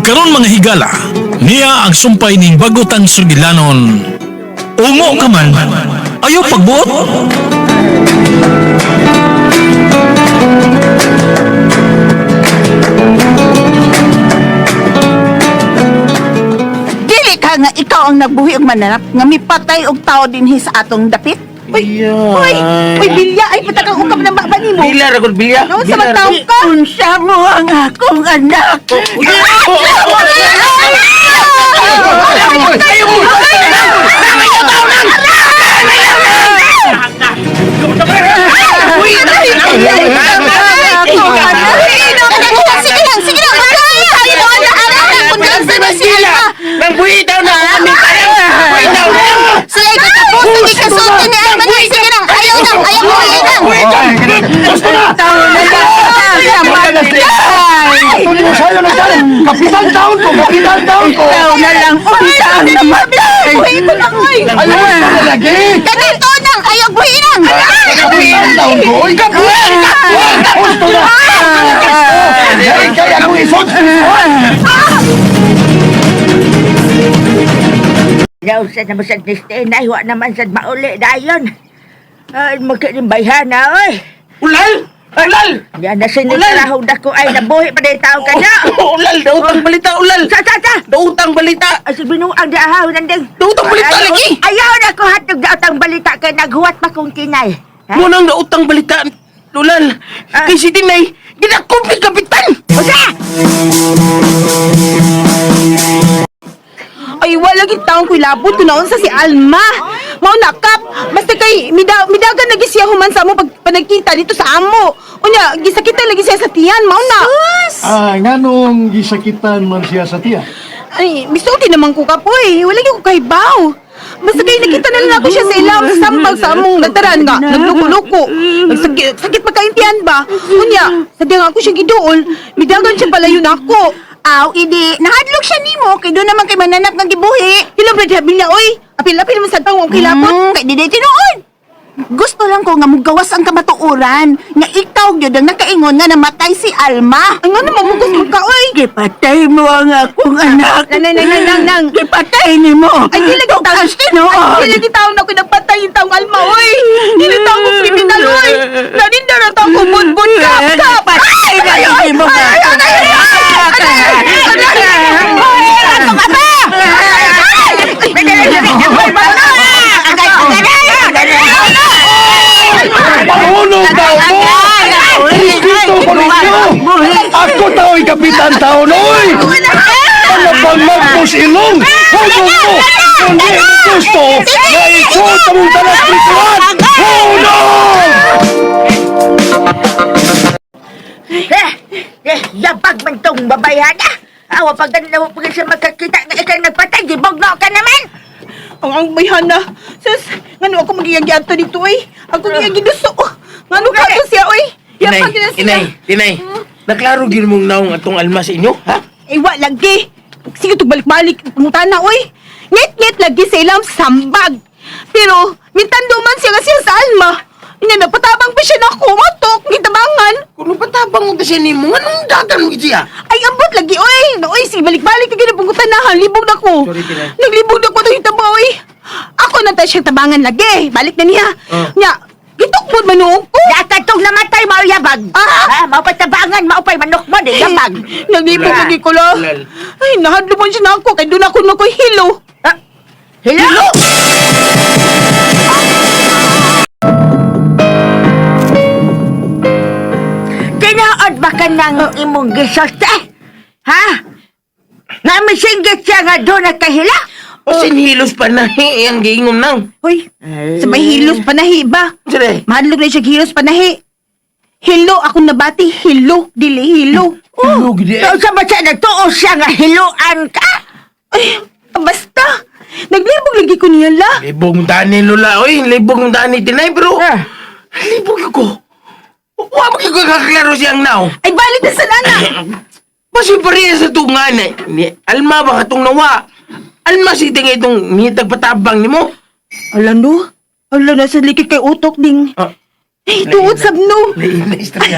Karon mga higala, niya ang sumpay ning bagutang sugilanon. Ungo ka man, ayaw pagbuot. Dili ka nga ikaw ang nagbuhi og mananap nga mipatay og tao dinhi sa atong dapit. Uy, uy, uy, Bilya, ay patakang ukap ng baba nimo. Bila ra gud bilya. Noon sa mga tao ka. Unsa mo ang akong anak. Sige lang, sige lang. Nang buhi daw na kami tayo. Buhi daw na. Sige, katapos, sige, kasulti ni Alma na. Sige lang, ayaw na, ayaw mo, ayaw na. Gusto na! Tuloy mo sa'yo na dyan! Kapitan taon ko! Kapitan taon ko! Ikaw na lang, unsa ang namatay. Buhi ko lang, oy. Ayaw mo na lagi! Ganito nang, ayaw buhi nang. Kapitan taon ko! Oy, kapitan! Gusto na! Ay, kaya akong isod! Yaw sa naman sa Christina, wa naman sa mauli dayon. Ay, magkalimbayhan na, oy. Ulal! Ulal! Yan na sinitrahog na ko ay nabuhi pa din tao ka na. Ulal, dautang balita, ulal. Sa, sa, sa! Dautang balita. Ay, sa binuang di ahaw nanding. Dautang balita Ayaw- lagi. Ayaw na ko hatog dautang balita kay naghuwat pa kong tinay. Ha? Mo nang dautang balita, ulal. Ah. Kay si Tinay, ginakop ni kapitan. Usa! Ay, wala gid taong ko'y labot kung naunsa si Alma. Mao na kap, basta kay midagan lagi siya human sa amo pag panagkita dito sa amo. Unya, gisakitan lagi siya sa tiyan, mao na. Ah, nga nung gisakitan man siya sa tiya. Ay, misulti naman ko kapoy. Wala gyud ko kahibaw. Basta kay nakita na lang ako siya sa ilang sa sambag sa among lataran nga, nagluko-luko. Nagsakit sakit pagkaintian ba? Unya, sadyang ako siya giduol, midagan siya palayo na ako. Aw, idi, nahadlok siya nimo kay doon naman kay mananap nga gibuhi. Ilang brad niya, oy. Apil-apil man sad pang kilabot. Kay di day tinuod. Gusto lang ko nga mugawas ang kamatuoran nga ikaw gyud ang nakaingon nga namatay si Alma. Ay, nga naman mugos mo ka, oy. Gipatay mo ang akong anak. Nang, nang, nang, nang, nang. Gipatay ni mo. Ay, di lagi taon. tinuod. Ay, di lagi taon ako nagpatay yung taong Alma, oy. Di na taong ko kriminal, oy. Naninda na taong kumudbud kap, kap. Patay na ni mo. Ay, ay, ay, ay, ay, ay, Mahulog daw mo! Respeto ko ninyo! Ako tao'y kapitan taon, oy! Ano bang magpos ilong? Hulog mo! Kundi mo gusto na isod sa mong talas prituan! Hulog! Eh, eh, yabag man tong babayhan ah. Awa pag ganun na pag siya magkakita nga ikaw nagpatay, gibugno ka naman. Ang bayhana. Sus, ngano ako magiyang dito, oy. Ako giyang giduso. Ngano ka to siya, oy. Tinay, Yapag na siya. tinay, tinay. Naklaro gid mong naong atong alma sa inyo, ha? Eh, wa lagi. Sige, tug balik-balik. Pangutana, oy. Ngit-ngit lagi sa ilang sambag. Pero, mintando man siya nga siya sa Alma. Ina, napatabang pa siya nako. Matok, gitabangan. Kung patabang mo siya nimo, nganong dagan mo gid siya? Ay, ambot lagi, oy. Oy, sige, balik-balik ka ginapangutanahan. Libog na ko. Sorry, Tinay. Naglibog na ko itong hitabo, oy. Ako na tayo siyang tabangan lagi. Balik na niya. Ah. Nya, gitukmod manuong ko. Dakatong namatay, mao yabag. Ah! Ha, mao pa'y tabangan, mao pa'y manok mo, di yabag. Naglibog Ulal. lagi ko la. Ulal. Ay, nahadlumon siya na ako. Kaya doon ako na ko hilo. Ah, Hello? Tinaod ba ka ng imong gisoste? Ha? Nga misinggit siya nga doon nagkahila? O sinhilos pa na ang giingon nang. Hoy, sa may hilos panahi ba? Sige. Mahadlok na siya hilos panahi. Hilo, ako nabati, hilo, dili hilo. Oh, gid. So, sa ba siya nagtuo siya nga hiluan ka? Ay, basta. Naglibog lagi ko niya la. Libog mong dani lula, oy, libog mong dani tinay pero. Ah. Libog ko. Wa mo gyud kaklaro siyang naw. Ay, balik na sa nana. Basta pareha sa tungan eh. Ni Alma ba katong nawa? Alma si tingay itong nitag patabang nimo. Ala no, ala nasa likid kay utok ding. Ah. Ay, tuod sabno. Lain na istorya.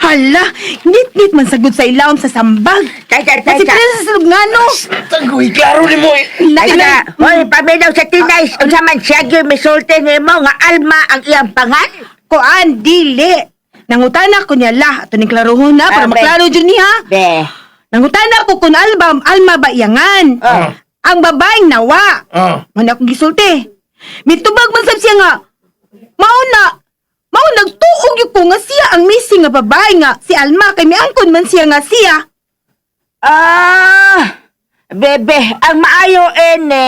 Hala, ngit-ngit man sagod sa ilawom sa sambag. Teka, Kasi teka. pala sa sulugngano. Tagoy, klaro ni mo eh. Teka, hoy, paminaw sa Tinay. Unsa man siya gyud misulti nimo nga Alma ang iyang pangan? Kuan, dili. Nangutana ko niya la. Ato ning klarohon na para Ah, be. maklaro jud niya. Be. Nangutana ko kung Alma, Alma ba iyangan? Ah. Ang babaeng nawa. Ah. Man akong gisulti. Mitubag man sab siya nga. Mauna, mao nagtuog gyud ko nga siya ang missing nga babae nga si Alma kay miangkon man siya nga siya. Ah, bebe, ang maayo ene.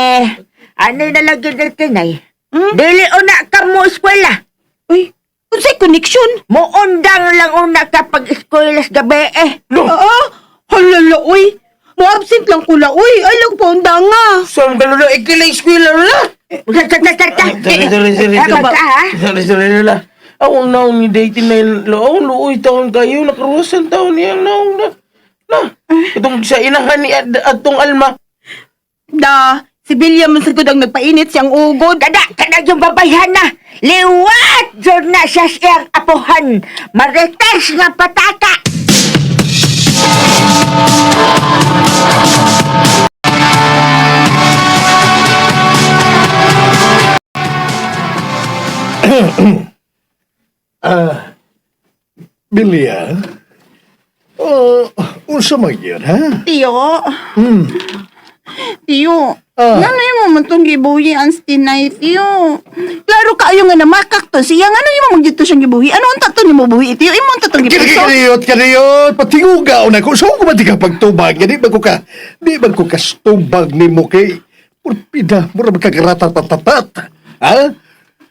Ano na lang gyud ang Tinay? Hmm? Dili una ka mo eskwela. Uy, unsay connection? Muundang lang una ka pag eskwela sa gabi eh. Lo, Oo, halala uy. Mo absent lang ko la uy. Ay lang po nga. saan ka lola? Ikila eskwela lola. Sa sa sa sa. Sorry, sorry, sorry. Ikaw ba ha? Sorry, sorry, lola. Ako naong ni dating na yung loong, luoy taon kayo, nakarusan taon niya, naong na. Na, itong sa inahan ni atong Alma. Da, si Bilya man sad gud ang nagpainit siyang ugod. Kada, kada yung babayhan na. Liwat jud na siya siyang apuhan. Marites nga pataka. Bilya? Oh, unsa man yun, ha? Tiyo. Tiyo. Ah. Ngano imo man tong gibuhi ang Tinay, tiyo? Klaro kaayo nga namakak to siya. Ngano imo man dito siyang gibuhi? Ano unta to nimo buhi, tiyo? Imo unta tong gipiso? Kaniyot, kaniyot, patinguga na ko. So, kung di ka pagtubag, di ba ko ka, di ba ko kastubag ni mo kay, purpida, mura magkakaratatatat. Ha?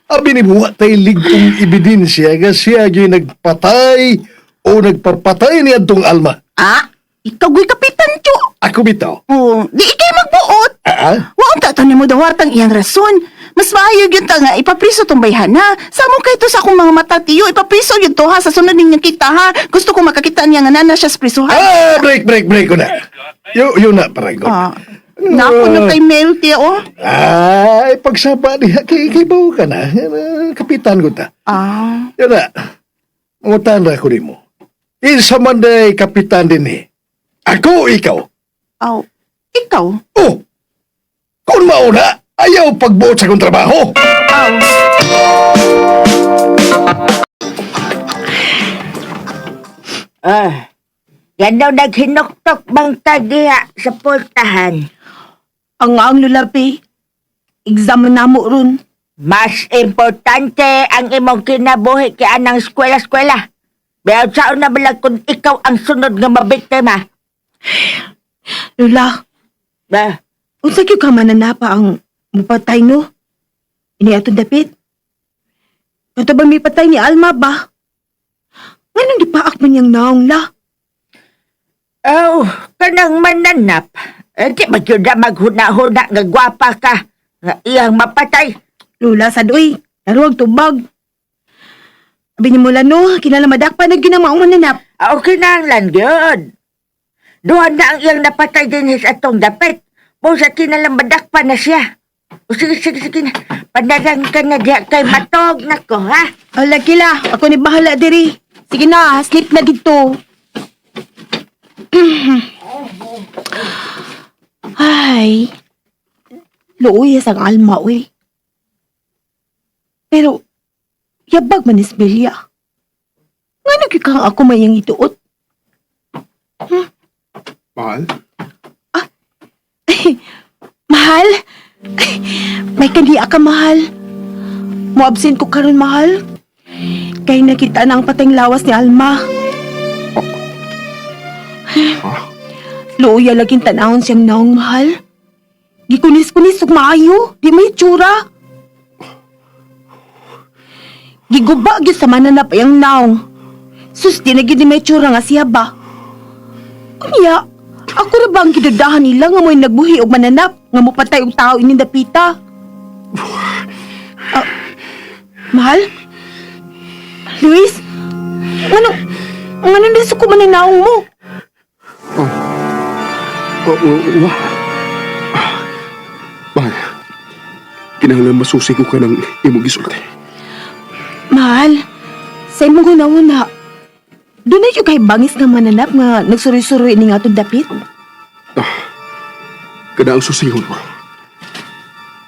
Abi ni buwa tay ligtong ebidensya nga siya gyud nagpatay o nagpapatay ni adtong Alma. Ah, ikaw guy kapitan, tiyo. Ako bitaw. Oh, di ikay magbuot. Ah, ah? Wa unta to nimo dawartang iyang rason. Mas maayo gyud ta nga ipapriso tong bayhana. Samo kay to sa akong mga mata, tiyo. Ipapriso gyud to ha sa sunod ninyong kita ha. Gusto ko makakita niya nga nana siya sa prisuhan. Ah, break, break, break ko na. Yo, na, parang ko. Ah, nako na kay Mel, tiyo. Oh. Ay, pagsaba niya, kay bawo ka na. Kapitan ko ta. Ah. Yan na. Mangutan ra ko nimo. Isa man day kapitan din eh. Ako, ikaw. Aw, ikaw? Oh! Kung mauna, ayaw pagbuot sa akong trabaho. Ah, yan daw naghinuktok bang ta diha sa pultahan. Ang ang lulapi. Exam na mo ron. Mas importante ang imong kinabuhi kay anang eskwela-eskwela. Pero saan na balag kung ikaw ang sunod nga mabiktima? Lula, Ba, unsa gyud ka mananapa ang mupatay no? Ini atong dapit. Kato bang may patay ni Alma ba? Nganong gipaak man niyang naong la? oh, kanang mananap. Eh, di ba yun na maghuna-huna nga gwapa ka? Nga iyang mapatay. Lula sad uy, naruwag tubag. Abi ni mula no, kinalamadakpan pa na gyud ang maong mananap. Ah, okay na ang yun. Duha na ang iyang napatay din sa atong dapit. Busa kinalamadakpan na siya. O sige, sige, sige na. Panarang ka na diha kay matog na ko, ha? Ala kila, ako ni bahala diri. Sige na, sleep na dito. Ay. Luoy sa alma uy. Pero yabag man is Belia. Ngano gyud kang ako mayang ituot? Mahal? Mahal? Ay, may kaniya ka, mahal. Mo-absent ko karon mahal. Kay nakita na ang pateng lawas ni Alma. Luoya laging tanahon siyang naong mahal. Gikunis-kunis ug maayo, di may tsura. Giguba gyud sa mananap ang naong. Sus, di na gyud ni may tsura nga siya ba? Kunya, ako ra ba ang gidudahan nila nga mo'y nagbuhi og mananap nga mopatay og tao ining dapita? Ah, mahal? Luis? Ngano? Ngano nasuko man ang naong mo? Oh, oh, wa. Ah, Mahal, kinahanglan masusi ko ka ng imong gisulti. Mahal? Sa imong hunahuna, doon na yung kay bangis nga mananap nga nagsuroy-suroy ni nga atong dapit. Kada ang susihon ko.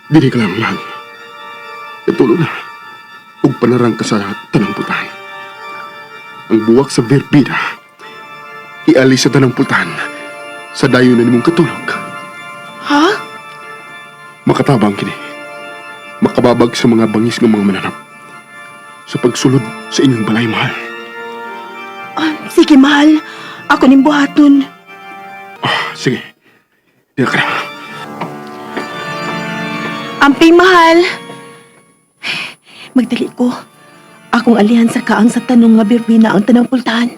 Dili ka lang, mahal. Itulo na. Ug panarang ka sa tanang putahan. Ang buwak sa verbida, ialis sa tanang putahan sa dayon na nimong katulog. Ha? Makatabang kini. Makababag sa mga bangis ng mga mananap. Sa pagsulod sa inyong balay, mahal. Ah, sige, mahal. Ako ning buhaton. Ah, sige. Diya ka na. Amping, mahal. Magdali ko. Akong alihan sa kaang sa tanong nga birbina ang tanang pultahan.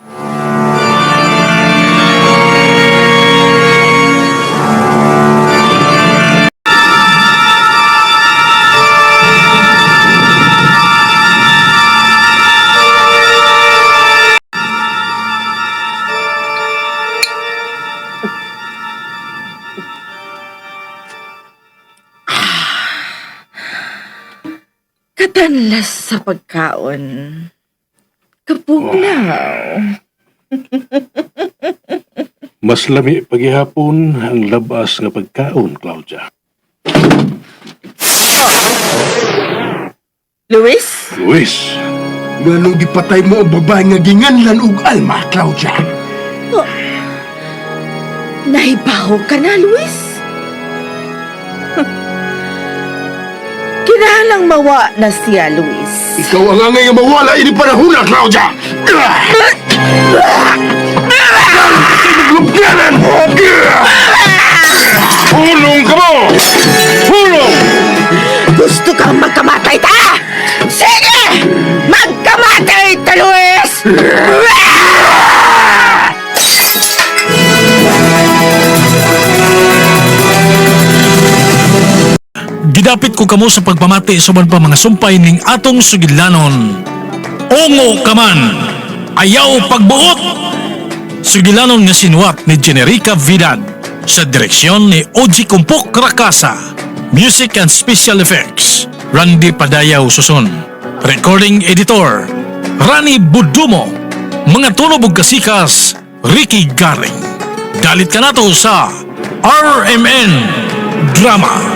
Katanlas sa pagkaon. Kapugnaw. Mas lami paghihapon ang labas nga pagkaon, Claudia. Luis? Luis, Nganong gipatay mo ang babae nga ginganlan og alma, Claudia? Nahibaho ka na, Luis? Kinahalang mawa na siya, Luis. Ikaw ang angay nga mawala ini panahon na, Claudia! Tinuglupianan! Hulong ka mo! Hulong! Gusto kang magkamatay ta? Sige! Magkamatay ta, Luis! Gidapit ko kamo sa pagpamati sa uban pa mga sumpay ning atong sugilanon. Ungo ka man, ayaw pagbuot! Sugilanon nga sinuwat ni Generica Vidad sa direksyon ni Oji Kumpok Rakasa. Music and Special Effects, Randy Padayaw Susun. Recording Editor, Rani Budumo. Mga tunog ug kasikas, Ricky Garing. Dalit ka nato sa RMN Drama.